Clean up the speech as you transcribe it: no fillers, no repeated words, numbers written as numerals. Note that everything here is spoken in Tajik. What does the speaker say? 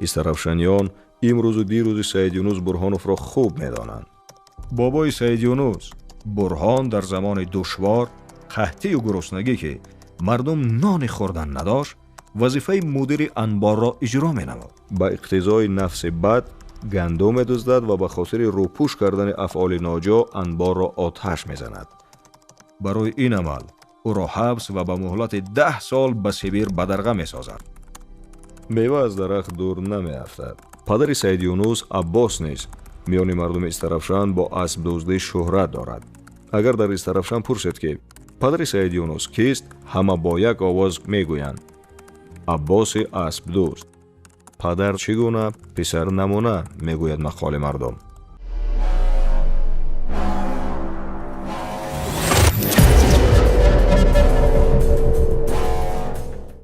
Истарафшаниён имрӯзу дирӯзи Саид Юнус Бурҳоновро хуб медонанд. Бобои Саид Юнус Бурҳон дар замони душвор, қаҳтию гуруснагӣ, ки мардум нони хӯрдан надошт, вазифаи мудири анборро иҷро менамуд. Ба иқтизои нафси бад гандум медуздад ва ба хотири рӯпӯш кардани афъоли ноҷо анборро оташ мезанад. Барои ин амал ӯро ҳабс ва ба муҳлати 10 сол ба Сибир бадарға месозад. Мева аз дарахт дур намеафтад. Падари Саид Юнус Аббос низ миёни мардуми Истарафшан бо аспдуздӣ шӯҳрат дорад. Агар дар Истарафшан пурсед, ки падари Саид Юнус кист, ҳама бо як овоз мегӯянд: «Аббоси аспдузд». Падар чӣ гуна, писар намуна, мегӯяд мақоли мардум.